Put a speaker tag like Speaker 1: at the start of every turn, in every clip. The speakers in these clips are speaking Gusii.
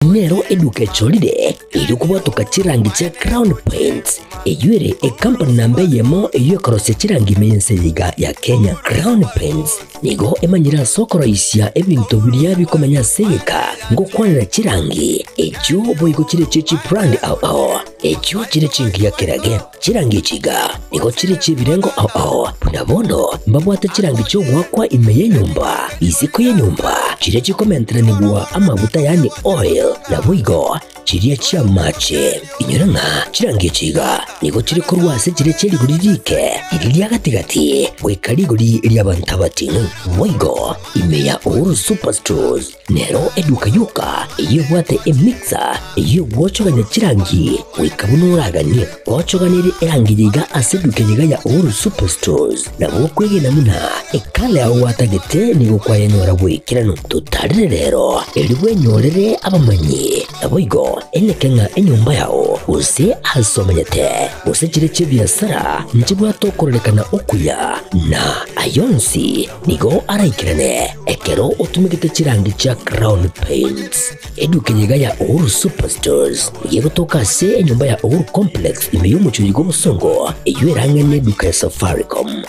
Speaker 1: Nero eduka echorire erio kobwatoka chirangi chia Crown Paints, eyio ere ekampani namba eyemo eyio ekorosia chirangi ime y'ense eye iga ya Kenya. Crown Paints nigo emanyire ase okoroisia ebinto biria bikomenya ase egeka ngokwanera chirangi echio boigo chire chie chibrand ao ao echio chire chingiya kerage. Chirangi echi iga nigo chire chi'ebirengo ao ao, buna bono mbabwate chirangi chi'ogoakwa ime y'enyomba, isiko y'enyomba, chiria chikomenteranigwa amaguta yaani oil, naboigo chiria chi'amache. Inyora ng'a chirangi echi iga nigo chire korwa ase chiria chie rigori riike, riria ria gati-gati, goika rigori ri'abanto abating'u. Boigo ime ya Uhuru Superstores Nero eduka yoka eyio ebwate emixer eyio egwochogania chirangi goika buna oraganie. Gwochoganirie erangi yaiga ase eduka eyeiga ya Uhuru Superstores, nabo okwegena buna ekala yao gwatagete nigo kwayenyora boikeranu. Totarire rero erio bwenyorere abamanyi, naboigo eneke ng'a enyomba yao gose ase omenyete gose chire chi'ebiasara nchibwate okororekana okuya na ayonsi Nigo araikerane ekero otumegete chirangi chia Crown Paints. Eduka eye iga ya Uhuru Superstores nigo egotoka ase enyomba ya Uhuru Complex ime y'omochie oyo bw'obosongo eyio erang'e neduka ya Safaricom.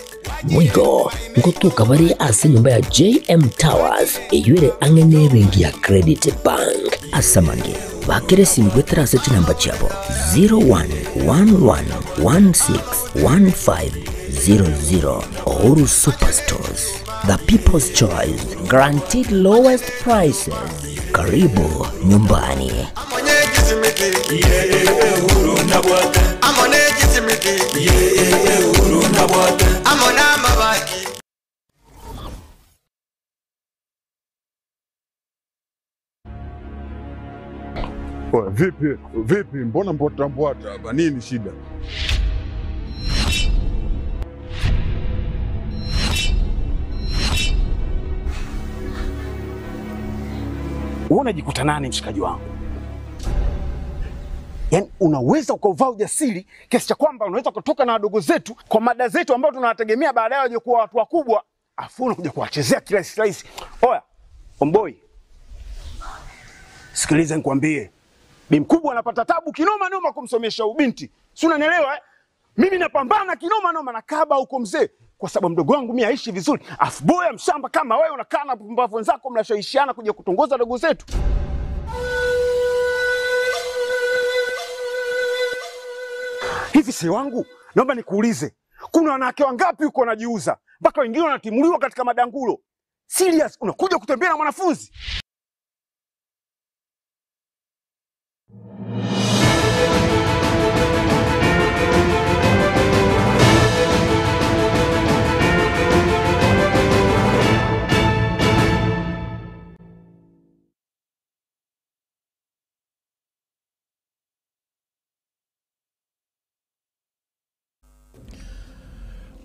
Speaker 1: Boigo ngotoka bare ase enyomba ya JM Towers eyio ere ang'e nebenki ya Credit Bank. Ase amange, bakera esimi goetera ase chinamba chiabo 0111161500. Uhuru Superstores, the people's choice, guaranteed lowest prices. Karibu nyumbani.
Speaker 2: Oya, vipi vipi, mbona mbwata mbwata hapa? Nini shida?
Speaker 3: Wewe unajikuta nani mshikaji wangu? Yaani unaweza ukauvaa ujasiri kiasi cha kwamba unaweza kutoka na wadogo zetu kwa mada zetu ambao tunawategemea baadaye waje kuwa watu wakubwa, afu unakuja kuwachezea kirahisi rahisi. Oya, omboi, sikiliza nikwambie, bi mkubwa anapata tabu kinoma noma kumsomesha ubinti, si unanielewa eh? Mimi napambana kinoma noma na kaba huko mzee, kwa sababu mdogo wangu mimi aishi vizuri, afu boya mshamba kama wewe unakaa na pumbavu wenzako mnashawishiana kuja kutongoza dogo zetu. Hivi si wangu, naomba nikuulize, kuna wanawake wangapi huko wanajiuza mpaka wengine wanatimuliwa katika madangulo? Serious, unakuja kutembea na mwanafunzi?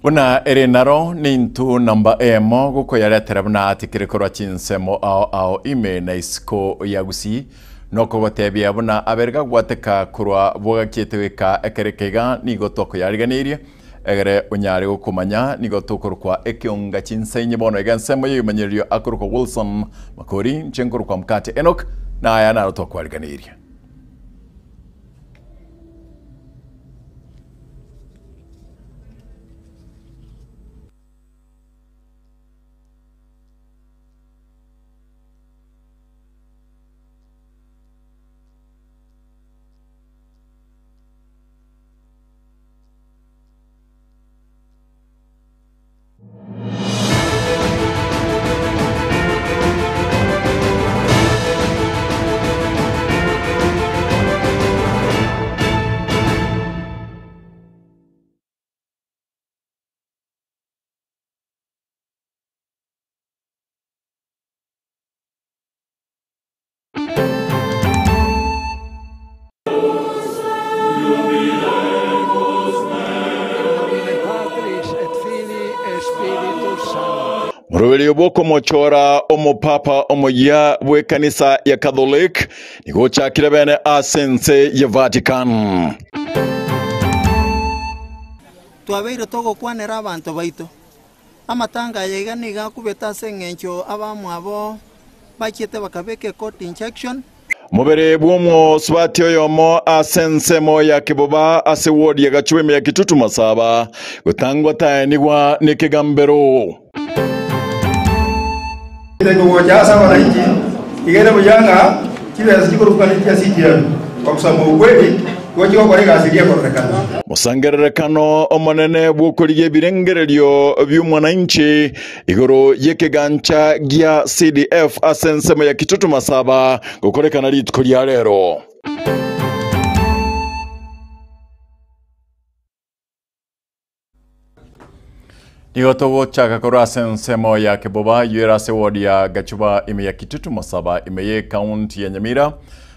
Speaker 4: Buna ere naro nintu namba eyemo gokoyaretera buna atikire korwa chinsemo ao ao ime na isiko ya Gusii nokogotebia buna abere gagwateka korwa bogakiete goika ekere keiga nigo twakoyariganeirie egere onyare gokomanya nigo tokorokwa ekionga chinsa inye bono iga ensemo y'ebimanyererio akorokwa Wilson Makori inche nkorokwa Mkate Enock na aya naro twakwariganeirie. Moroberio bw'okomochora omopapa omoyia bw'ekanisa ya Catholic nigo ochakire bene ase ense ya Vatican.
Speaker 5: Twabeire togokwanera abanto baito. Amatanga aya iga nigo akubete ase engencho abamwabo bachiete bakabeka ecourt injunction.
Speaker 4: Mobere bw'omosubati oyomo ase ensemo ya Kiboba ase ward ya Gachuba ime ya Kitutu Masaba gotangwa taenigwa nekegambero.
Speaker 6: Gocha ase abananchi, iga ere buya ng'a chibesa chikorokana chia CGM kwa kusema ukweli, igo chigokora egasi eria ekororekana.
Speaker 4: Mosangererekano omonene bw'okorigia ebirengererio bi'omwananchi igoro y'ekegancha gia CDF ase ensemo ya Kitutu Masaba gokorekana rituko ria rero. Nigo togochaka korwa ase ensemo ya Kiboba ywera ase ward ya Gachuba ime ya Kitutu Masaba ime ye county ya Nyamira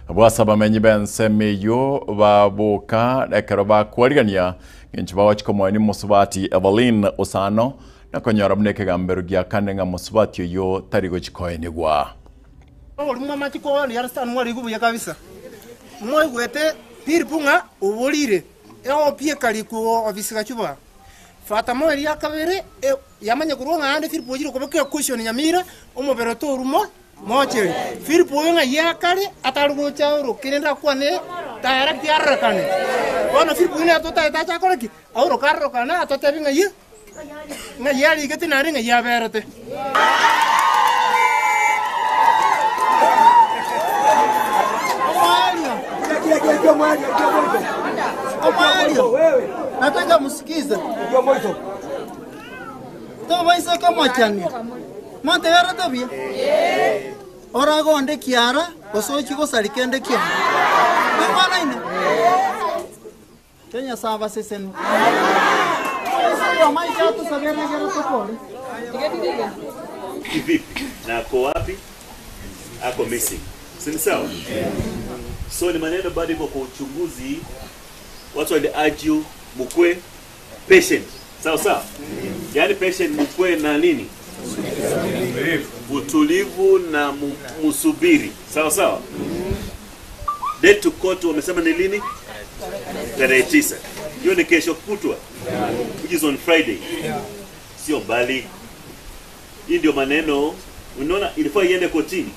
Speaker 4: bwase abamenyi b'ensemo eyio baboka ekero bakwarigania ng'encho bagochika omoeni mosubati Evelyn Osano na konyora buna ekegambero gia kane ng'a mosubati oyio tari gochi koenigwa.
Speaker 7: Oborimo amachiko oyo niarasani mwarigwe buya kabisa. Mwaigwete Philip ng'a oborire eopi ekarikwa ofisi gachuba. Fatamo eria kabere yamanya korwa ng'a ande Philip ochire kobeka equestion Nyamira omobere torumo mocheri. Philip oyo ng'a yakare atari gocha oroke rende akwane direct arorekane. Bono Philip oyo natotaete ache akore ki? Aoroke arorokane atotebi ng'a ye ng'a yarigete naende ng'a yaberete.
Speaker 5: Omoerio, nataka musikize tobaisa komochania montegerete buya oragonde kiara gose ochie gosari kende kiara nimwanaine Kenya saba seseni omaisha atusaberegere tokore.
Speaker 8: Kivipi na ako wapi? Ako missing, si ni sawa? So ni maneno bado iko kwa uchunguzi, watu wali argue mukwe patient, sawa sawa, yaani patient mukwe na nini, utulivu na musubiri, sawa sawa. Date to court wamesema ni lini? Tarehe 9. Hiyo ni kesho kutwa, which is on Friday, sio mbali. Hii ndio maneno unaona, ilifaa iende kotini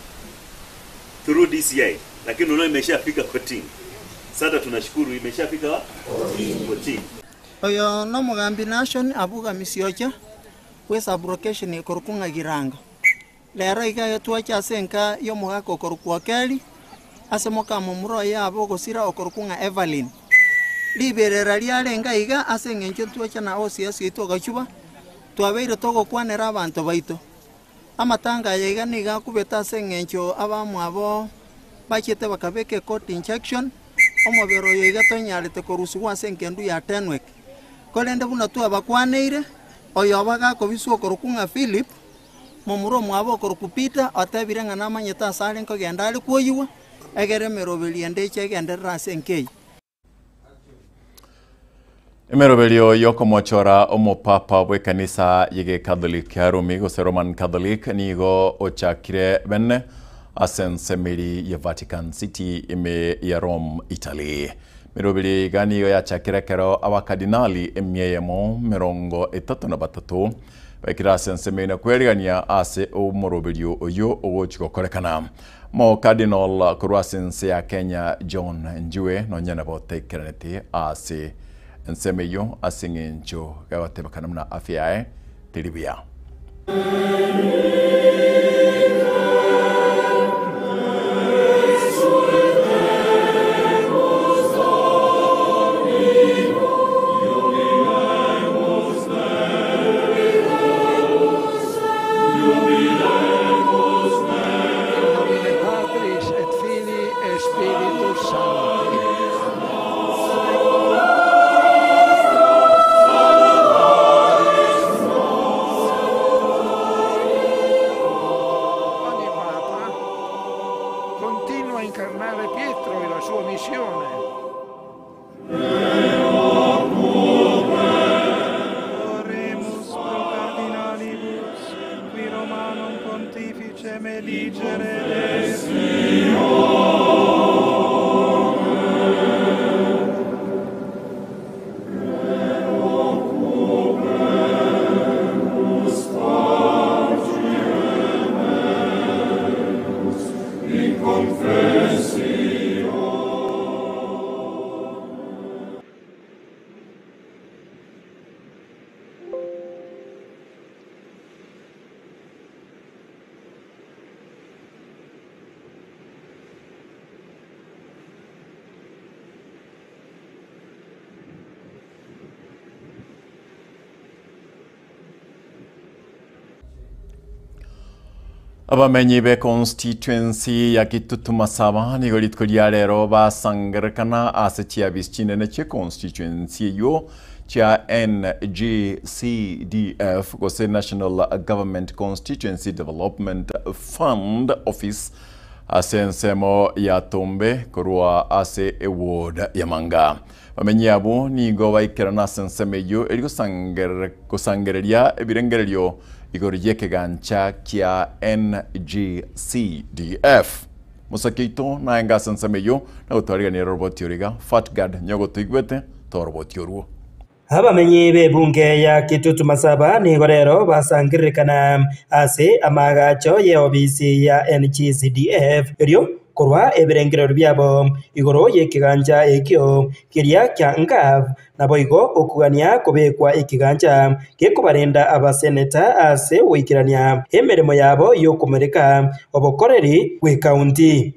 Speaker 8: through DCI, lakini unaona imeshafika kotini. Sasa tunashukuru imeshafika kotini.
Speaker 5: Oyo nomogambi Nation abuga misiocha bwe sublocation ekorokwa Girango. Rero iga etwacha ase enka y'omogaka okorokwa Okeri ase mokamomura oye abo ogosira okorokwa Evelyn. Riberera riarenga iga ase eng'encho ntwacha na OCS yaito ogachuba twabeire togokwanera abanto baito. Amatanga aya iga niga akubete ase eng'encho abamwabo bachete bakabeka ecourt injection omobere oyo iga tonyarete korusigwa ase enkendu ya Tenwek. Korende buna twabakwaneire oyo bagakobiswa okorokwa ng'a Philip momura omwabo okorokwa Peter atebire ng'a namanyete ase are nkogenda are kwoyiwa egere emeroberi ende eche egenderera ase enkei.
Speaker 4: Emeroberio yokomochora omopapa bw'ekanisa y'Ecatholic ya Rumi gose Roman Catholic nigo ochakire bene ase ensemeri ya Vatican City ime ya Rome, Italy. Meroberi iga nigo yachakire ekero abakardinali emieyemo 33 baikire ase ensemeri na kwerigania ase omoroberio oyo ogochi gokorekana. Mo Cardinal korwa ase ense ya Kenya John Njue nonye botekeranete ase ensemo eyo ase eng'encho gagotebekana muna afya yaye teri buya.
Speaker 9: Nomine Patris et Filii et Spiritus Sancti. Ogni Papa continua a incarnare Pietro e la sua missione.
Speaker 10: Oremus pro cardinalibus, qui Romanum pontificem eligere
Speaker 2: In confessio
Speaker 4: Abamenyi be constituency ya Kitutu Masaba nigo rituko ria rero basangerekana ase chiabisi chinene chie constituency eyio chia NGCDF gose National Government Constituency Development Fund Office ase ensemo ya Tombe korwa ase eward ya Manga. Bamenyi abwo nigo baikerana ase ensemo eyio eri gosangereria ebirengererio igoro y'ekegancha kia NGCDF. Mosake oito naenge ase ensemo eyio na gotwarigania roboti oro iga Fatgard nyogotoigwete toroboti orwo.
Speaker 11: Abamenyi b'ebunge ya Kitutu Masaba nigo rero basangererekana ase amaagacho y'eobisi ya NGCDF erio korwa ebirengererio biabo igoro y'ekegancha ekio keria kia NGAAF naboigo okogania kobekwa ekegancha gekobarenda abaseneta ase ogoikerania emeremo yabo y'okomoreka obokoreri bw'ekaunti.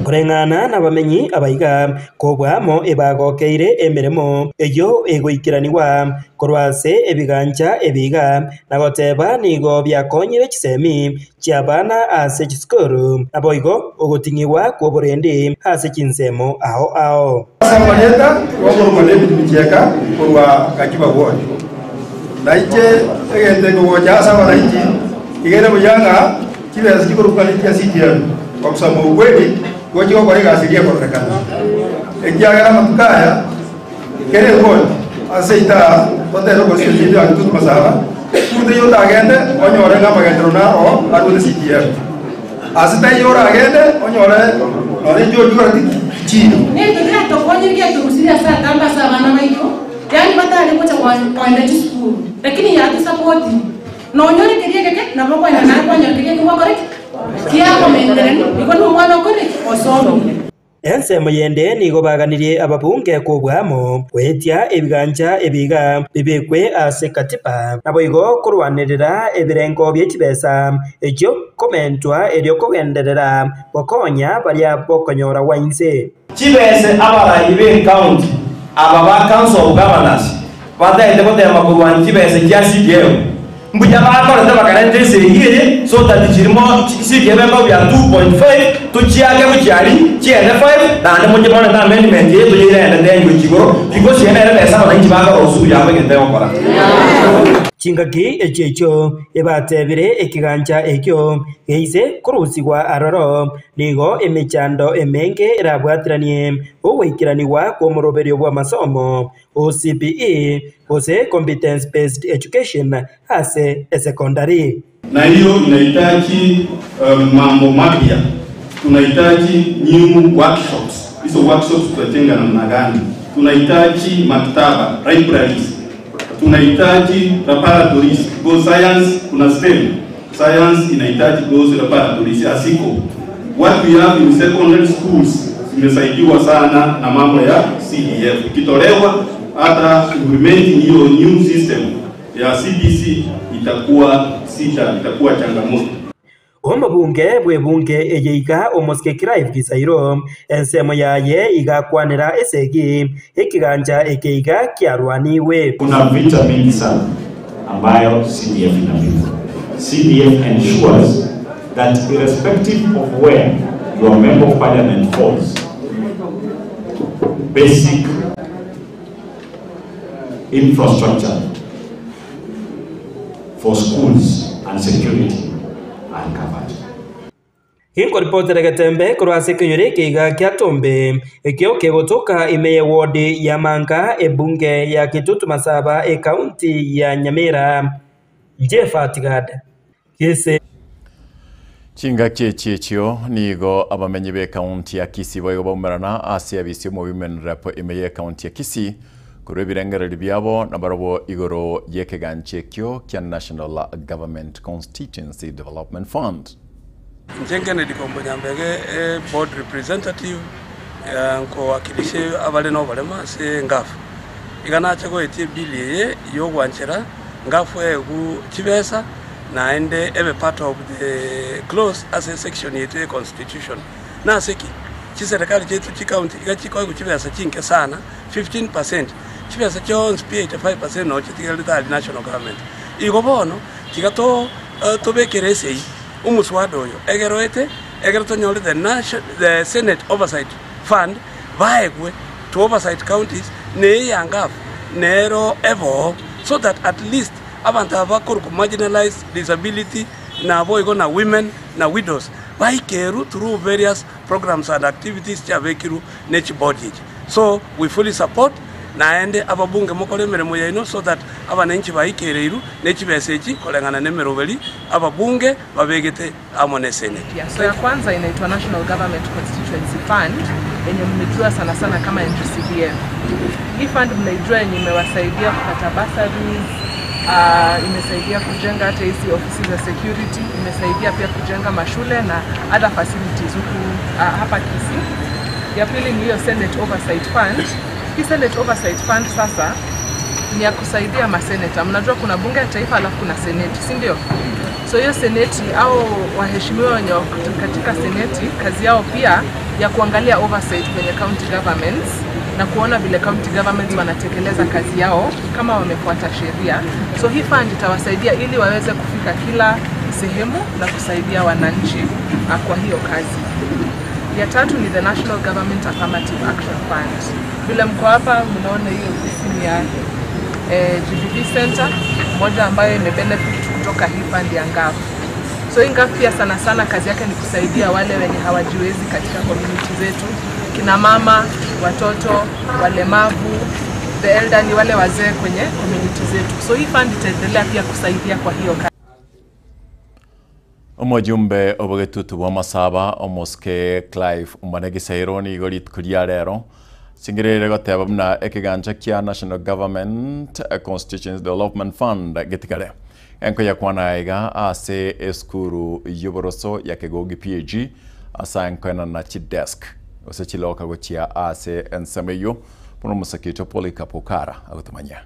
Speaker 11: Koreng'ana nabamenyi abaiga, kobua amo ebagokeire emeremo eyio egoikeranigwa korwa ase ebigancha ebiga, na goteba nigo biakonyire chisemi chi'abana ase chisukuru, naboigo ogoting'igwa kw'oborendi ase chinsemo ao ao.
Speaker 6: Ase amarieta gokorokwa David Michieka korwa Gachuba Ward. Nainche egento eke gocha ase abananchi iga ere buya ng'a chibesa chikorokwa ne chia CDF kwa kusema ukweli igo chigokora egasi eria ekororekana. Ekiagera amatuko aya kera ekoti ase ita totebe constituency yaito ya Kitutu Masaba urute otagende onyore ng'a amagenderero naro arwete CDF. Ase taiyo oragende onyore nonya inche ochoreti chiiro.
Speaker 12: Nento riratokonyire riatorusirie ase atambe ase abana baito, yaani batare gocha koenda chisukuru, lakini yatusapotire. Nonyore keria egeke, nabo okoenda naye kwanyora keria eke gwakora ki? Kiakomentererwa, igo nomwana okore ki? Osomire.
Speaker 11: Ensemo yende nigo baganirie ababunge kobua amo goetia ebigancha ebiga bibekwe ase Katiba, naboigo korwanerera ebirengo bie chibesa echio komentwa erio kogenderera gokonya baria bokonyora gwa inse.
Speaker 13: Chibese abarai b'ecounty aba ba Council of Governors bataete gotema korwania chibese chia CDF mbuya bakorete bakarenta esegi eye so that chirimo CDF ekoba ya 2.5 tochiake gochia aria chiende 5 naende moche morente amendment eye toyeirende tengo echi igoro because eye nere besa abananchi bakora ushuru yabo egento egokora.
Speaker 11: Chingaki echio echio ebatebire ekegancha ekio geise korusigwa aroro, nigo emechando emenge erabwateranie ogoikeranigwa kw'omoroberio bw'amasomo o CBE gose Competence Based Education ase esekondari.
Speaker 14: Na hiyo inahitaji mambo mapya, tunahitaji new workshops. Hizo workshops tutajenga namna gani? Tunahitaji maktaba, libraries, tunahitaji laboratories because science kuna STEM. Science inahitaji those laboratories asiko. What we have in secondary schools zimesaidiwa sana na mambo ya CDF. Ikitolewa hata implementing hiyo new system ya CBC itakuwa sita, itakuwa changamoto.
Speaker 11: Omobunge bw'ebunge eye iga omosike Clive Gisairo ensemo yaye igakwanera esegi ekigancha eke iga kiarwaniwe.
Speaker 15: Kuna vita mingi sana ambayo CDF inapiga. CDF ensures that irrespective of where your member of parliament falls, basic infrastructure for schools and security are covered.
Speaker 11: Inkoripotera Getembe korwa ase ekenyoro eke iga kia Tombe ekio kegotoka ime ye ward ya Manga ebunge ya Kitutu Masaba ekaunti ya Nyamira. Jeff Tigad gese.
Speaker 4: Chingaki echi echio nigo abamenyi b'ekaunti ya Kisii boigo baumerana ase abisi omo women rep ime y'ekaunti ya Kisii korwa ebirengererio biabo nabarabwo igoro y'ekegancha ekio kia National Government Constituency Development Fund.
Speaker 16: Inche Kennedy Kombo Nyambege, e board representative, nkowakilisha abare noboremo ase NGAAF. Iga nache goetia ebill eye yogwanchera NGAAF egu chibesa naende ebe part of the clause ase section yaito ye constitution. Nase ki? Chiserekari chiaito chicounty iga chikoegwa chibesa chinke sana, 15 percent, chibesa chionsi pi 85 percent noo chitigarete aria national government. Igo bono tiga to tobekere esegi omoswada oyo egeroete egere tonyore the nation the senate oversight fund baegwe to oversight counties na eye ngaf nero eboo so that at least abanto aba bakorokwa marginalized, disability naboigo na women na widows baikerwe through various programs and activities chiabekirwe ne chibodi echi. So we fully support naende ababunge mokore emeremo yaino so that abananchi baikereirwe ne chibesa echi koreng'ana nemeroberi ababunge babegete amo ne senate.
Speaker 17: Yeah, so ya kwanza inaitwa National Government Constituency Fund yenye mmejua sana sana kama NGCDF. Hii fund mnaijua yenye imewasaidia kupata bursaries, imesaidia kujenga hata hizi ofisi za security, imesaidia pia kujenga mashule na other facilities huku hapa Kisii. Ya pili ni hiyo Senate Oversight Fund. Hii Senate Oversight Fund sasa ni ya kusaidia maseneta. Mnajua kuna bunge ya taifa alafu kuna seneti, si ndio? So hiyo seneti au waheshimiwa wenye wako katika seneti, kazi yao pia ya kuangalia oversight kwenye county governments na kuona vile county governments wanatekeleza kazi yao kama wamefuata sheria. So hii fund itawasaidia ili waweze kufika kila sehemu na kusaidia wananchi kwa hiyo kazi. Ya tatu ni the National Government Affirmative Action Fund. Vile mko hapa mnaona hiyo ofisi ni ya GBV Center moja ambayo imebenefit kutoka hii fund ya NGAAF. So hii NGAAF pia sana sana kazi yake ni kusaidia wale wenye hawajiwezi katika community zetu, kina mama, watoto, walemavu, the elderly, wale wazee kwenye community zetu. So hii fund itaendelea pia kusaidia kwa hiyo kazi.
Speaker 4: Omojumbe obogetutu bwa masaba omoske Clive Mbanegisairo nigo rituko ria rero singirire goteba buna ekeganja kia National Government Constituency Development Fund getigare enko yakwana iga ase eskuru yoboroso ya Kegogi PAG asa enkoena na chidesk ose chiloka gochia ase ensemo eyo bono omosakito Polycarp Okara agotumanya.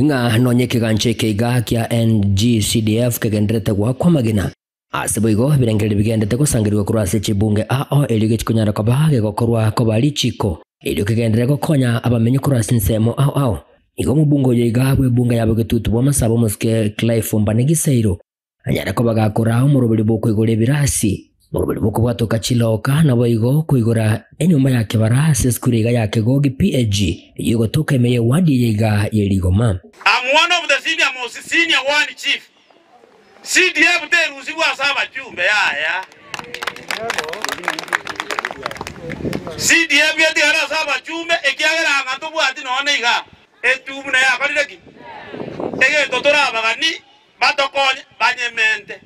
Speaker 1: Ng'a nonye ekegancha eke iga kia NGCDF kegenderete goakwa amagena. Ase boigo ebirengererio bigendete gosangerigwa korwa ase chibunge ao erio gechikonyara koba gegokorwa koba richiko erio kegenderere gokonya abamenyi korwa ase ensemo ao ao. Igo omobunge oyo iga bw'ebunge ya bogetutu bw'amasabo omosike Clive Mbanegisairo anyare koba gakora omoroberi bw'okoigora ebirasi omoroberi bw'okobwatoka chiloka naboigo koigora enyomba ya kebara ase esukuru iga ya Kegogi PAG eyio egotoka ime y'ewadi eye iga ye Rigoma.
Speaker 18: I'm one of the senior most senior one chief. CDF terusigwa ase abachumbe yaya. CDF getigara ase abachumbe ekiagera anga ntobwati nonye iga. Etubu naye akorire ki? Egento torabagani batokonye banyemente.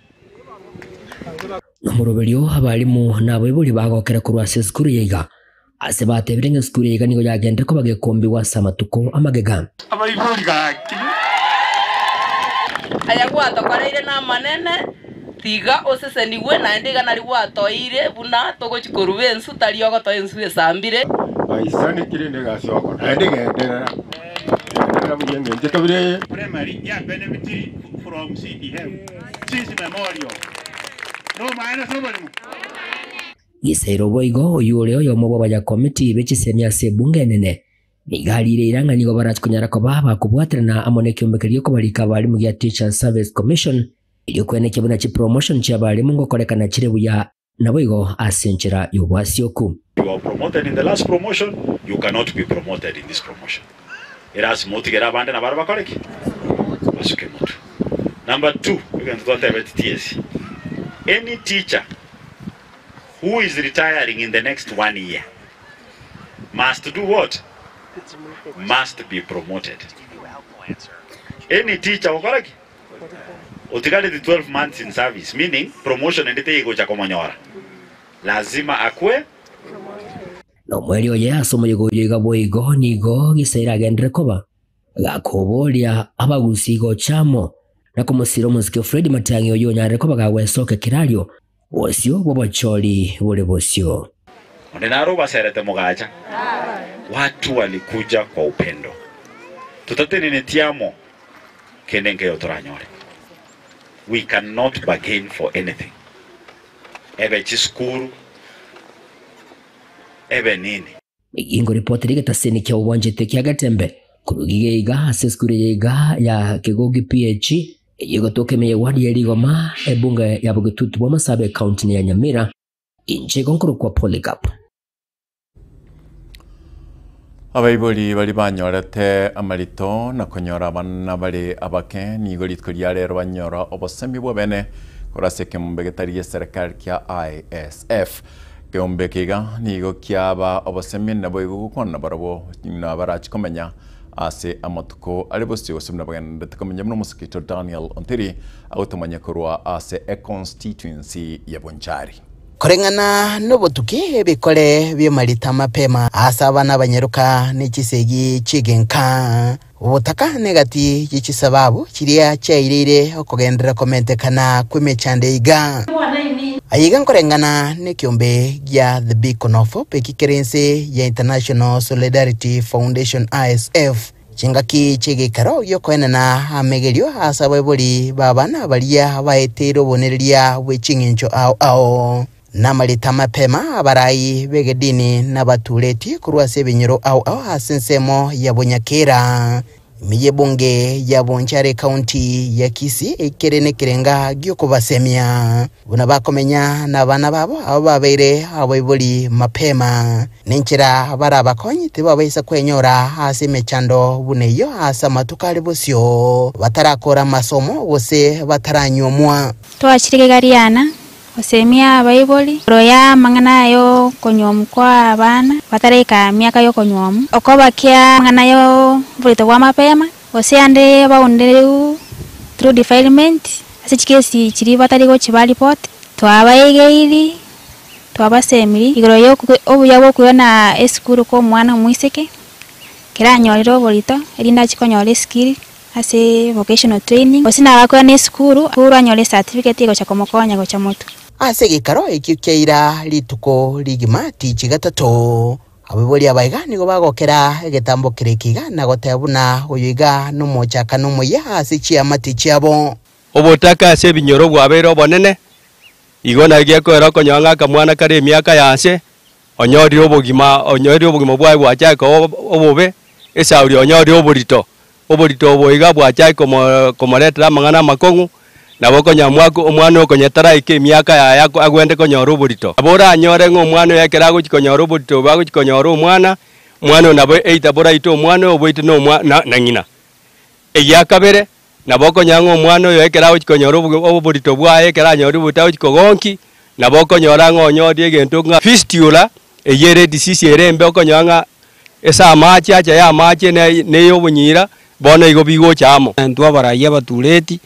Speaker 1: Nomoroberio abarimu nabaibori bagokera korwa ase esukuru ya iga ase batebire ng'a esukuru ya iga nigo yagendire koba gekombigwa ase amatuko amagega.
Speaker 18: Abaibori gaki.
Speaker 19: Aya gwatokoreire namanene, tiga osesenigwe, naende iga nari gwatoeire buna togochia koruba ensu, tari ogotoa ensu esambire.
Speaker 20: Baisanikire negasi oko, naende genderera. Genderera buya eng'encho ekabira eye.
Speaker 18: Primary ya benefit from CDF since memorial. No maana sobolimo.
Speaker 1: Gisairo boigo oyu ore oyomo bw'abanya committee b'echisemi ase ebunge enene nigo arire irang'a nigo barachikonyara koba bakobwaterana amo n'ekiombeke giokobarika abarimu gia Teachers Service Commission erio kwenekia buna chipromotion chia abarimu ngokorekana chire buya naboigo ase enchera y'obwasioku.
Speaker 15: You are promoted in the last promotion, you cannot be promoted in this promotion. Erasima otigere abande nabaro bakore ki? Basuke motwe. Number 2, egento twatebeti TSC. Any teacher who is retiring in the next 1 year must do what? Must be promoted. Any teacher okora ki? Otigareti 12 months in service, meaning promotion endete igocha komonyora. Lazima akwe
Speaker 1: Nomweri oye ase omoyega oyo iga boigo nigo gisaira agendere koba gakoboria abagusi gochamo na komosira omosike Fred Matiang'i oyo onyarire koba gagwesoka kerario bosio bw'obochori bore bosio.
Speaker 15: Onde naro baserete mogacha. Watu walikuja kwa upendo. Totateneneti amo, kende nkeiyo toranyore. We cannot bargain for anything. Ebe chisukuru, ebe nini.
Speaker 1: Nigo ripoti rigetaseni kia obwanchete kia Getembe korwa iga iga ase esukuru eye iga ya Kegogi PH eyio egotoka ime ye ward ya Rigoma ebunge ya Bogetutu bwa Masabe ekaunti ya Nyamira inche igo nkorokwa Polycarp.
Speaker 4: Abaibori baria banyorete amarito na konyora abana bare abake nigo rituko ria rero banyora obosemi bw'obene korwa ase ekemombe getari gi'eserekari kia ISF. Ekeombe eke iga nigo kiaba obosemi naboigo gokwana nabarabwo buna barache komenya ase amatuko are bosio gose buna bagendererete komenya buna omosike Daniel Ontiri agotomanya korwa ase econstituency ya Bonchari.
Speaker 5: Koreng'ana nobotuki ebikore bi'amarita mapema ase abana abanyaroka ne chisegi chi'egenka. Obotaka negati ye chisababu chiria chiaireire okogenderera komentekana kw'emechando iga. Ayaiga nkoreng'ana nekiombe gia The Beacon of Hope eki kere inse ya International Solidarity Foundation, ISF. Chingaki chi'egeikaro gi'okoenena amegerio ase abaibori b'abana baria baeteire obonereria bwe ching'encho ao ao, namarita mapema abarai b'egedini nabatureti korwa ase ebinyoro ao ao ase ensemo ya Bonyakera, ime y'ebunge ya Bonchari ekaunti ya Kisii ekere nekerenga gi'okobasemia buna bakomenya nabana babo abo babeire abaibori mapema. Nenchera barabakonye tibabaisa kwenyora ase emechando buna eyio ase amatuko are bosio, batarakora amasomo gose bataranyuomwa.
Speaker 21: Twachire kegariana gosemia abaibori igoro ya amang'ana aya y'okonyuomwa kwa abana bataraika emiaka y'okonyuomwa, okobakia amang'ana y'oborito bwa mapema, gose ande baundereu through defilement ase chikesi chiria batari gochi bareport. Twabaegeiri. Twabasemiri igoro y'obuya bw'okoirana esukuru kw'omwana omoiseke, ekero anyorire oborito, erinde achie konyora eskill ase vocational training, gose nabo akoirana esukuru anyore ecertificate egocha komokonya gocha motwe.
Speaker 5: Ase egeikaro ekio kiaira rituko rigima tichi gatato, abaibori aba iga nigo bagokera egetambo kere eke iga na goteba buna oyo iga nomochakano omoyia ase chiamate chiabo.
Speaker 22: Obotaka ase ebinyoro bwabeire obonene, Igo naki gekoera okonyora ng'a akamwana kare emiaka y'aase, onyorire obogima, onyorire obogima bwaye bwachake koba obobe, esauri onyorire oborito, oborito obo iga bwachake komo komoretera amang'ana amakong'u, nabo okonyora mwako omwana oyo taraika emiaka yaye ako agwente konyora oborito. Nabo oranyore ng'a omwana oyo ekero agochia konyora oborito obo agochia konyora omwana, omwana oyo nabo either boraite omwana oyo oboite na omwa na na ng'ina. Egia kabere, Nabo okonyora ng'a omwana oyo ekero agochia konyora oborito bwaye, ekero anyorire oborito agochia kogonki, nabo okonyora ng'a onyorire egento ng'a fistula, eyio ere edisease ere embe okonyora ng'a ase amache acha ya amache na ya obonyira, bono igo bigocha amo.
Speaker 23: Intwe abarai abatureti,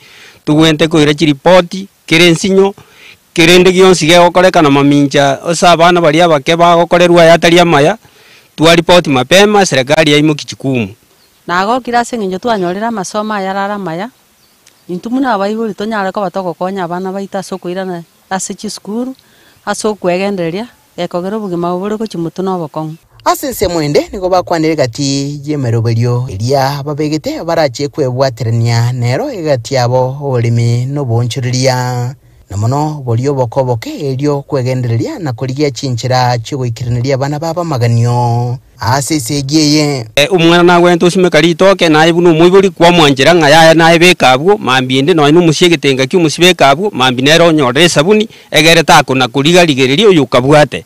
Speaker 23: togwente koira chiripoti kera ensinyo, kerende gionsi gegokorekana mamincha ase abana baria abake bagokorerwa aya atari amaya, twaripoti mapema serikali yaimokia chikumu.
Speaker 24: Nagokire ase engencho twanyorire amasomo ayarare amaya, intwe buna abaibori tonyare koba togokonya abana baito ase okoirana ase chisukuru, ase okwegendereria, gekogera obogima obo bore gochia motwe na obokong'u.
Speaker 5: Ase ensemo ende nigo bakwanire egati y'emeroberio eria babegete barachie kwebwaterania nero egati yabo oboremi na oboonchoreria, na mono boria oboke oboke erio kwegendereria na korigia chinchera chi'ogoikeraneria abana babo amaganio. Ase esegi eye.
Speaker 23: Omwana nagwenerete osimeka ritoke, naye buna omoibori kwamwanchera ng'a yaya naye beka abwo, mambia ende nonya nomosie egetenga kia omosie beka abwo, mambia nere onyorere esabuni, egere takona koriga-rigereria oyo okabwate.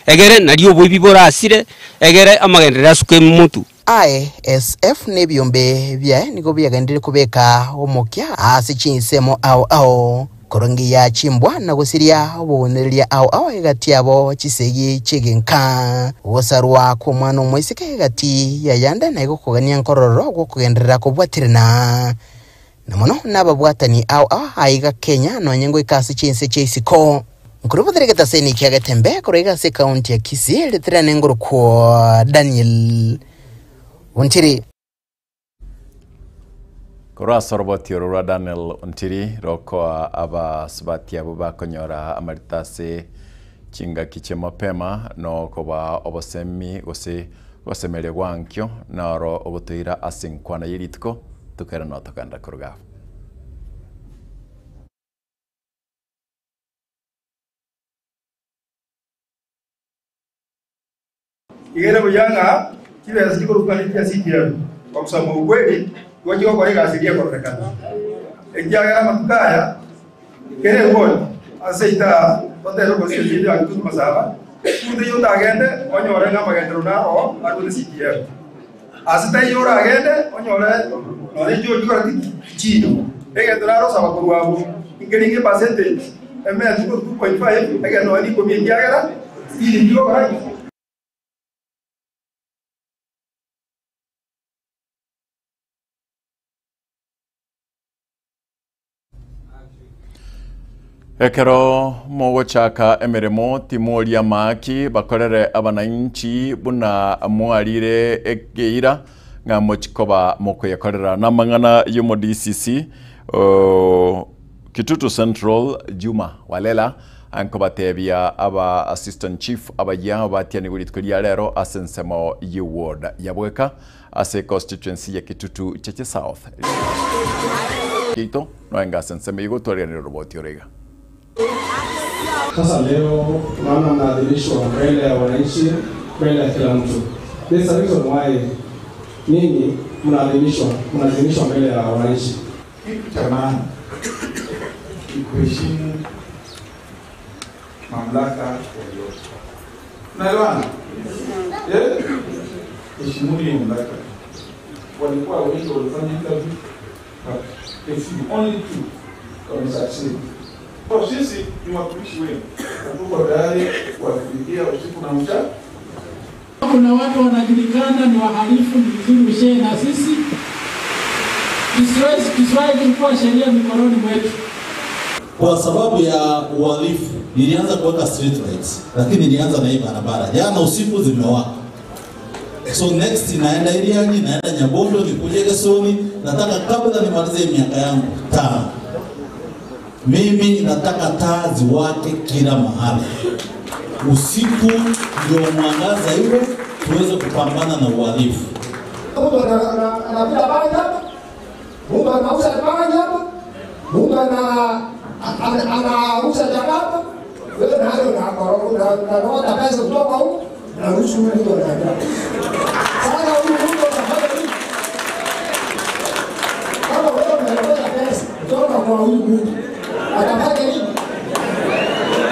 Speaker 23: Egere nario oboibi borasire, egere amagenderero asuke motwe.
Speaker 5: ISF na ebiombe biaye nigo biagenderire kobeka omokia ase chinsemo ao ao. Korongeia chimbwa na gosiria obounereria ao ao egati yabo chisegi chi'egenka. Ogosarwa kw'omwana omoiseke egati y'ayande na igo kogania nkorororo gw'okogenderera kobwaterana. Na mono nababwatani ao ao aiga Kenya nonye ngoika ase chinse chia isiko. Nkorobotera egetaseni kia Getembe korwa iga ase ekaunti ya Kisii ritirane ngorokwo Daniel Ontiri.
Speaker 4: Korwa ase oroboti oro rwa Daniel Ontiri rokoa abasubati abwo bakonyora amarita ase chingaki chia mapema na okobaa obosemi gose. Gosemeria gwankio noro ogotoira ase enkwana ye rituko, tokere notogenda koruga abwo.
Speaker 6: Iga ere buya ng'a chibesa chikorokwa ne chia CDF, kwa kusema ukweli, igo chigokora egasi eria ekororekana. Ekiagera amatuko aya, kera eward ase ita totebe constituency eye ya Kitutu Masaba, kunde eyio otagende onyore ng'a amagenderero naro arwete CDF. Ase taiyo oragende onyore nonya inche ochikora ki? Chiyo. Egento narosaba korwa abwo, nkeringe epercentage ementwe korwa 2.5 egere nonya nikomi ekiagera still ndigokora ki?
Speaker 4: Ekero mogochaka emeremo timoria amaaki, bakorere abananchi buna mwarire ekeira ng'a mochi koba mokoyekorera. Namang'ana y'omo DCC o Kitutu Central Juma Walela nkobatebia aba assistant chief abayia batianigwe rituko ria rero ase ensemo ye ward ya Bweka ase constituency ya Kitutu Cheche South. Yaito noenga ase ensemo igo twariganire oroboti oro iga.
Speaker 3: Sasa leo naona mnaadhimishwa mbele ya wananchi, mbele ya kila mtu. There's a reason why ninyi mnaadhimishwa, mnaadhimishwa mbele ya wananchi.
Speaker 7: Kitu cha maana ni kuheshimu mamlaka waliopo. Naelewana? Eh? Heshimuni mamlaka. Walikuwa wengi walifanya interview, but a few, only two wamesucceed. Kwa sisi ni watumishi wenu na tuko tayari kuwatumikia usiku na mchana.
Speaker 8: Kuna watu wanajulikana ni wahalifu, ni vizuri ushee na sisi tusiwahi kuchukua sheria mikononi mwetu.
Speaker 10: Kwa sababu ya uhalifu nilianza kuweka street lights, lakini nilianza na hii barabara jana usiku zimewaka. So next naenda Iriani, naenda Nyabondo, nikuje Gesoni. Nataka kabla nimalize miaka yangu tano, mimi nataka taa ziwake kila mahali usiku, ndio mwangaza iwe, tuweze kupambana na uhalifu.
Speaker 9: Mtu anavuta bangi hapa, mtu anauza bangi hapa, mtu anauza chakata, wewe nayo unarota pesa kutoka huko, unaruhusu huyu mtu anaenda. Sasa huyu mtu anafanya nini? Kama wewe umerota pesa kutoka kwa huyu mtu, atafanya nini?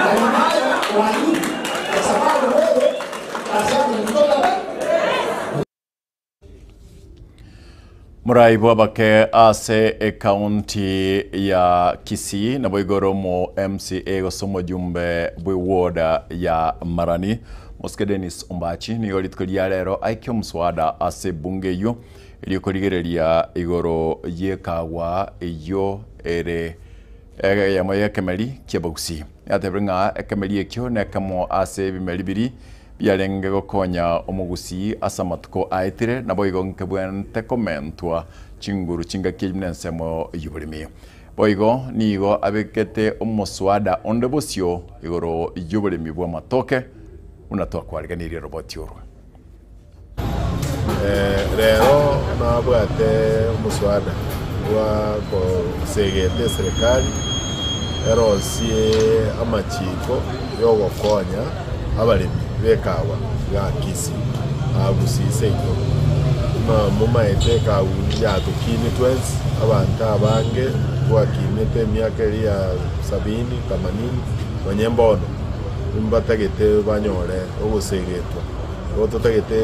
Speaker 9: Anafanya uhalifu kwa sababu wewe kazi yako ni kutoka pesa.
Speaker 4: Morai bw'abake ase ekaunti ya Kisii nabo igoro mo MCA gose omojumbe bwe ward ya Marani Mosike Dennis Ombachi nigo rituko ria rero aikia omuswada ase ebunge eyio eriokorigereria igoro yekagwa eyio ere eyemo ya ekemeri kiabagusii yatebire ng'a ekemeri ekio nekemo ase ebimeri biri biarenge gokonya omogusii ase amatuko aetire nabo igo nkebwente komentwa chinguru chingaki na ensemo y'oboremi boigo nigo abekete omoswada onde bosio igoro y'oboremi bwa amatoke buna twakwariganirie roboti orwe.
Speaker 25: Rero nabwate omuswada bwa kosegete eserikali erosie amachiko yogokonya abaremi bekawa ga Kisii agusii seito mumaete ekawu yatukinitwe ensi abanto abange twakinete emiaka eri ya sabini themanini nonye mbono mbatagete banyore ogosegetwa igo totagete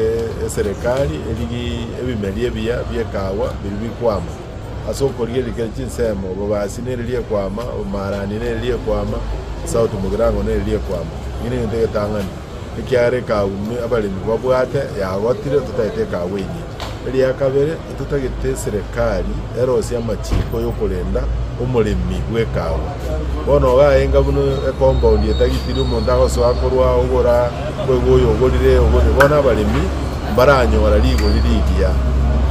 Speaker 25: eserikali erigi ebimeri ebiya biekawa biri bikwama ase okorigereria kere chinsemo bobasi neri riekwama omarani neri riekwama South Mugirango neri riekwama ng'ina egento egetang'ani ekiagera ekawu abaremi babwate yagotire totagete ekawu enyinge. Eria kabere totagete eserikali erosie amachiko yokorenda omoremi bwa ekawa. Bono iga aenga buna ecompound etagitiri omonto agosoa korwa ogora kwegwa oyo ogorire ogorire bono abaremi mbaranyora rigori rigiya.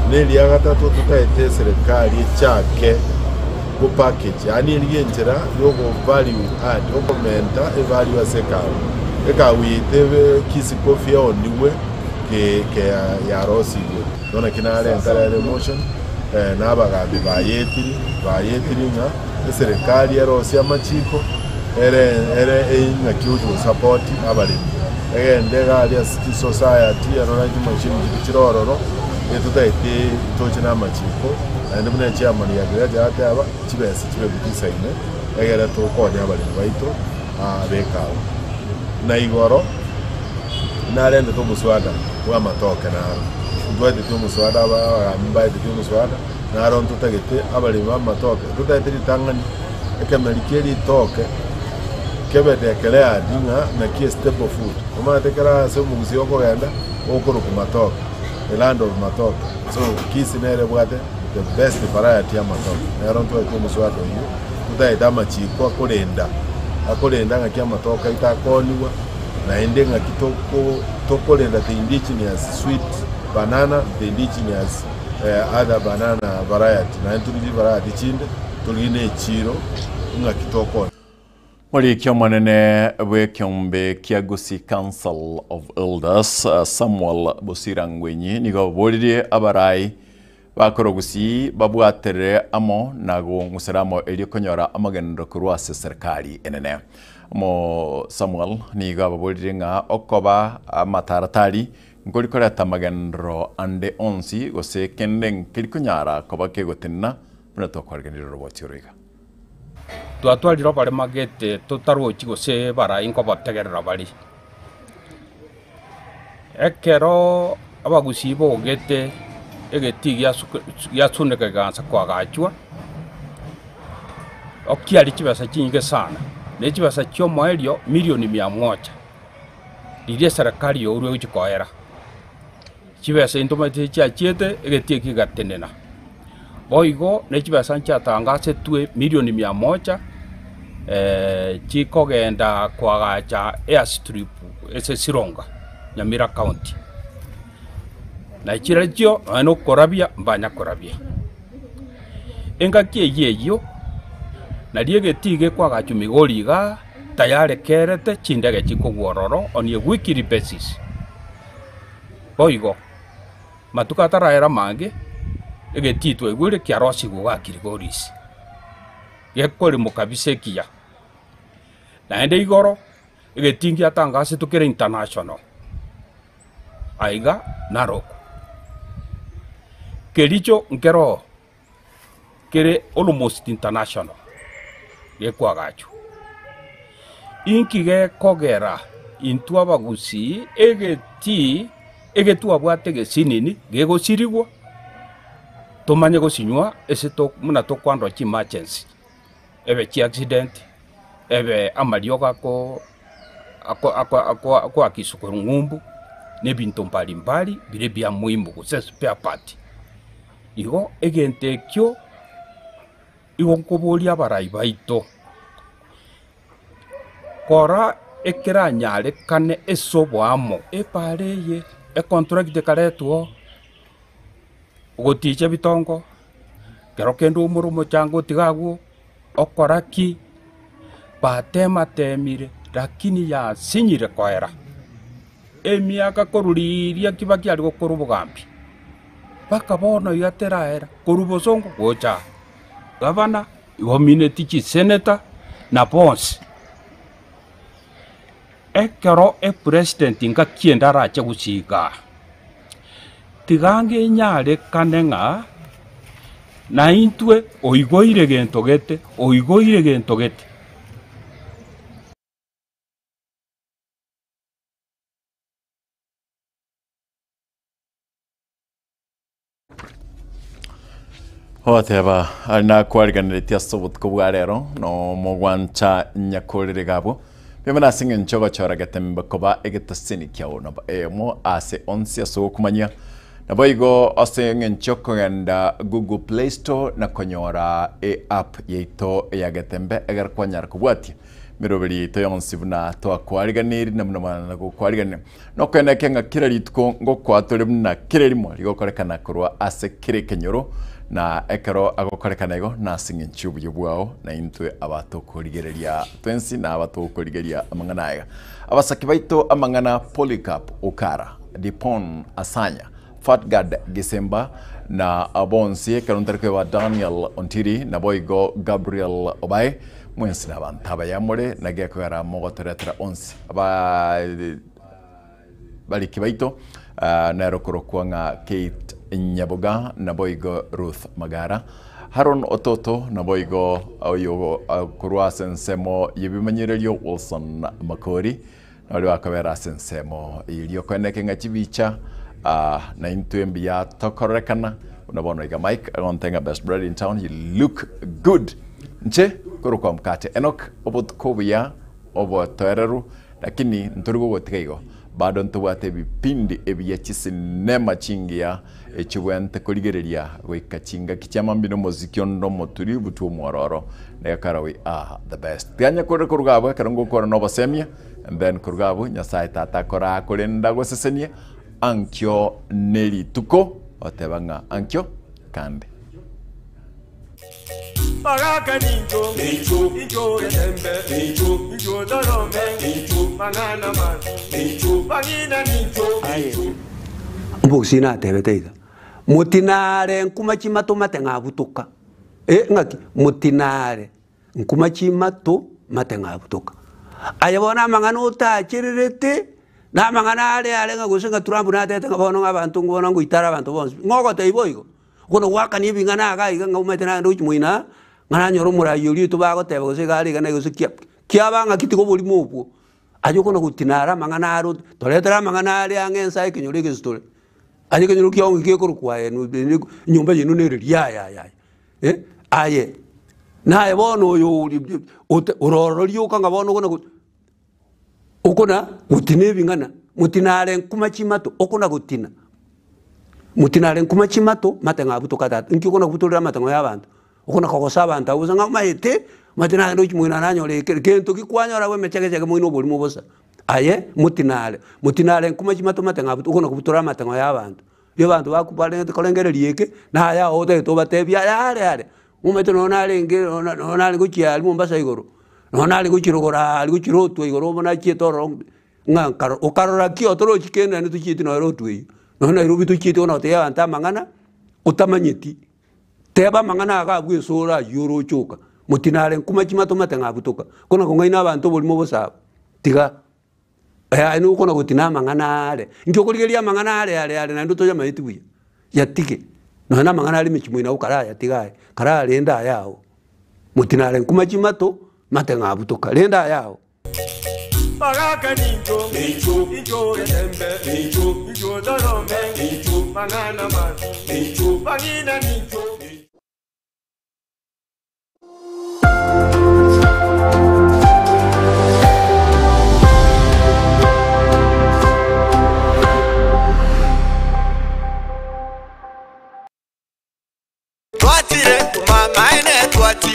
Speaker 25: Na eria gatato totagete eserikali echake go package yaani erigia enchera yogo value add okomenta evalue ase ekawa. Ekawa yaito ebe Kisii Coffee eoniwe Ke ke yarosigwe. Igo naki narenta rero emotion, na abagambi bayetiri, bayetiri ng'a eserekari erosie amachiko, ere ere eng'aki gochi gosupport abaremi. Egende iga aria ase chisociety erore chimachine chiria chire ororo, etotagete toche na amachiko, naende buna echairman ya Agriculture ateba, chibesa chibe chisaine, egere tokonye abaremi baito b'ekawa. Na igoro. Narentete omoswada bw'amatoke naro ntwaeteti omoswada abagambi mbaeteti omoswada naro ntotagete abaremi b'amatoke totagete ritang'ani ekemeri kie ritoke kebe declared ng'a naki a staple food. Omanyete ekero ase omogusii okogenda okorokwa matoke, the land of matoke. So Kisii nere ebwate the best variety y'amatoke nero ntwaete omoswada oyio totagete amachiko akorenda akorenda ng'aki amatoke aito akooniwa. Naende ng'aki tokorenda the indigenous sweet banana, the indigenous other banana variety, naende torigie variety chinde, torigie na echiro ng'aki tokoonia.
Speaker 4: Moriki omonene bw'ekeombe kia Gusii Council of Elders, Samuel Bosira Ngwenyi nigo ababoririe abarai Bakora ogusii babwaterere amo na gong'usera amo erio konyora amagenderero korwa ase serikali enene. Omo Samuel nigo ababorire ng'a okoba amataratari nkori koreta amagenderero ande onsi gose kende nkeri konyara koba kegotenena buna twakwariganirie oroboti oro iga.
Speaker 2: Twatwarire oborema gete totarochi gose barai nkobotegerera bare. Ekero abagusii bogete egetii giasuneka kegaansa koagachwa, okiaria chibesa chinyinge sana, ne chibesa chi'omoerio milioni mia moja, riria eserekari yaurwa egochia koera. Chibesa intomanyete chiachiete egetii ekio kegatenena. Boigo ne chibesa nchiatangasetwe milioni mia moja chikogenda koagacha airstrip ase Sironga, Nyamira County. Na chirochio nonya na okorabia mbanya korabia. Engaki eyio eyio, nario egetii gekoagachwa Migori igaa, tayari kerete chindege chikogwa ororo on a weekly basis. Boigo. Matuko ataraera amange, egetii twaigure kiarosigwe iga Kilgoris, gekoremwa kabisa ekiya. Naende igoro, egetii ngiatangasetwe kere international, aiga Narok. Kericho nkeroo kere almost international, gekoagachwa. Inki gekogera intwe abagusii egetii egetwabwate egesinini gegosirigwa, tomanye gosinywa ase to buna tokoandwa chiemergency, ebe chiaccident, ebe amariogo ako ako ako ako akoakiswa korwa ng'umbu, na ebinto mbali mbali bire bia muhimu gose spare part. Igo egento ekio igo nkoboria abarai baito, kora ekeranyarekane ase oboamo, epaara eye, econtract ekaretwa oo, ogoticha ebitongo, kero kende oumore omochango otiga agwo, okora ki, batematemire lakini yasinyire koera. Emiaka korwa riria kibaki aria gokora obogambi, mpaka bono iga teraera, korwa bosongo gocha aa. Gavana, igomineti chiseneta na bonsi. Ekero epresident ngaki ende arache gosiga aa, tiga ngenyarekane ng'a naintwe oigoire gento gete, oigoire gento gete.
Speaker 4: Ogoteba ari nakwariganeretie ase obotuko bwa rero nomogwancha nyakorere gabwo bimwe nase eng'encho ogochora getembe koba egetaseni kiao nabo eyemo ase onsi ase ogokumanyia naboigo ase eng'encho okogenda Google Play Store na konyora eapp yaito ya Getembe egere kwanyara kobwatia Emeroberi yaito yonsi buna twakwariganirie na buna mwana gokwarigania. Nokoeneke ng'a kera rituko ngokoa tore buna kera erimo rigokorekana korwa ase kera ekenyoro, na ekero agokorekana igo nase eng'encho y'obuya bwao, na intwe aba tokorigereria twensi na aba tokorigeria amang'ana aya. Abasake baito amang'ana Polycarp Okara. Dipon Asanya, Fatgard Gisimba, na bonsi ekero ntari koeba Daniel Ontiri, naboigo Gabriel Obae, mwensi nabanto abaya more, na gekogera mogotoretera onsi aba bariki baito, nere okorokwa ng'a Kate Nyaboga, naboigo Ruth Magara, Haron Ototo, naboigo oyo korwa ase ensemo y'ebimanyererio Wilson Makori, Nabaria bakobera ase ensemo eria okoeneke ng'a chibicha na intwe mbuya tokororekana buna bono iga Mike agonte ng'a best bread in town you look good nche korokwa mkate Enock obotuko obuya obotoereru lakini ntori gogotiga igo bado ntobwate ebipindi ebiya chisinema chingiya echibwente korigereria goika chingaki chia mambia na omoziki onde omoturi butwa omwororo Nekara we are the best. Tiga nyakorere koruga abwo ekero ngokora na obosemia and then koruga abwo Nyasaye tata akora korenda agosesenie ankio ne rituko oteba ng'a ankio kande.
Speaker 11: Bagaka nincho, incho getembe, incho torome, mang'ana mabe, bang'ina nincho.
Speaker 12: Aye omogusii natebete iga, Motinare nkuma chimato mate ng'abutoka. Eh, ng'aki? Motinare nkuma chimato mate ng'abutoka. Aye bono amang'ana otachererete, na amang'ana are are ng'a gose ng'a Trump natete ng'a bono ng'a abanto bono ngoitare abanto bonsi pi. Ng'o ogotebia boigo? Bono goakania ebing'ana iga iga ng'a omanyete nagende gochia moino aa, ng'a nanyore omorai oria oito bagoteba gose iga are iga na gose kia kiaba ng'aki tiga oborimo obwo. Aye okona gotinara amang'ana aro, toretere amang'ana are ang'e ensa ekenyoro egesi tore. Aye ekenyoro kiao ng'aki gekorokwa aye enyomba yaino nere riria aye aye aye eh, aye naye bono oyo ori ote ororo rioka ng'a bono okona go okona gotina ebing'ana, motinare nkuma chimato okona gotina, motinare nkuma chimato mate ng'a abwo tokatata, nki okona kobutorera amatang'o ya abanto. Okona kogosa abanto abwo bosa ng'a omanyete, omanyete nagende gochia moino nanyore ekere gento ki kwanyora abwo emechegechege moino oborimo bosa. Aye motinare, motinare nkuma chimato matang'o abwo okona kobutora amatang'o ya abanto. Riria abanto bakubarente korengereria eke, naye aye otagete obatebie aya are are, omanyete nonye narenge nonye nare gochia aria Mombasa igoro, nonye nare gochia rogoro aria gochia rotwe igoro bono nachiete ororo ng'a nkaro okarora ki otorochi kende naende tochieti nonye rotwe eywo. Nonye Nairobi tochieti bono gotebia abanto amang'ana, otamanyeti. Teba amang'ana aya abwo esoro ayio oroche oka, motinare nkuma chimato mate ng'abutoka, kona kong'aina abanto oborimo bosa abwo, tiga aye nigo okona gotina amang'ana are, inki okorigereria amang'ana are are are naende otoyamaeti buya, yatige, nonya na amang'ana are emechie moino abwo karayatiga aye, kararende aya ao, motinare nkuma chimato mate ng'abutoka, renda aya ao.
Speaker 11: Bagaka nincho, incho getembe, incho torome, mang'ana mabe, bang'ina nincho.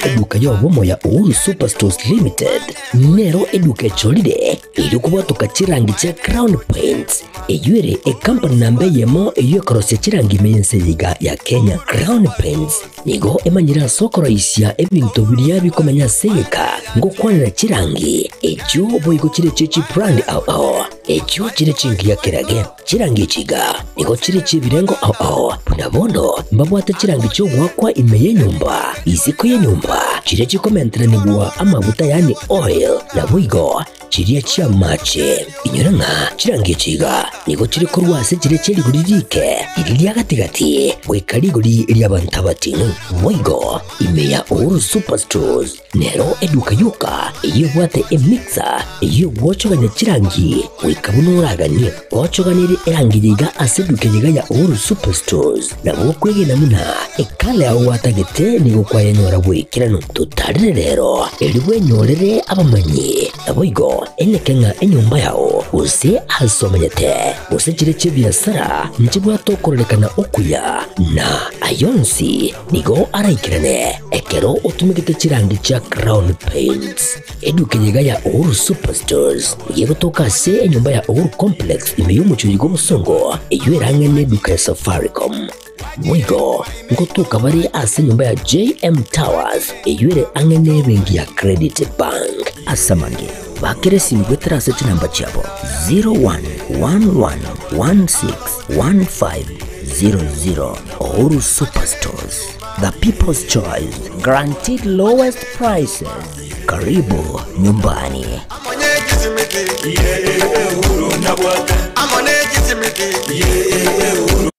Speaker 1: Eduka y'obomo ya Uhuru Superstores Limited nero eduka echorire erio kobwatoka chirangi chia Crown Paints eyio ere ekampani namba eyemo eyio ekorosia chirangi ime y'ense eye iga ya Kenya. Crown Paints nigo emanyire ase okoroisia ebinto biria bikomenya ase egeka ngokwanera chirangi echio boigo chire chie chibrand ao ao echio chire chingiya kerage. Chirangi echi iga nigo chire chi'ebirengo ao ao, buna bono mbabwate chirangi chi'ogoakwa ime y'enyomba, isiko y'enyomba, chiria chikomenteranigwa amaguta yaani oil, naboigo chiria chi'amache. Inyora ng'a chirangi echi iga nigo chire korwa ase chiria chie rigori riike, riria ria gati-gati, goika rigori ri'abanto abating'u. Boigo ime ya Uhuru Superstores Nero eduka yoka eyio ebwate emixer eyio egwochogania chirangi goika buna oraganie. Gwochoganirie erangi yiga ase eduka eyio ya Uhuru Superstores nabo okwegena buna ekala yao gwatagete nigo kwayenyora bw'ekeranu. Totarire rero erio bwenyorere abamanyi naboigo eneke ng'a enyomba yao gose ase omenyete gose chire chi'ebiasara nchibwate okororekana okuya na ayonsi Nigo araikerane ekero otumegete chirangi chia Crown Paints. Eduka eye iga ya Uhuru Superstores nigo egotoka ase enyomba ya Uhuru Complex ime y'omochie oyo bw'obosongo eyio erang'e neduka ya Safaricom. Boigo ngotoka bare ase enyomba ya JM Towers eyio ere ang'e nebenki ya Credit Bank. Ase amange. Bakere esimu goetera ase chinamba chiabo 0111161500. Uhuru Superstores, the people's choice, guaranteed lowest prices. Karibu nyumbani.
Speaker 11: Amone Kisimiti.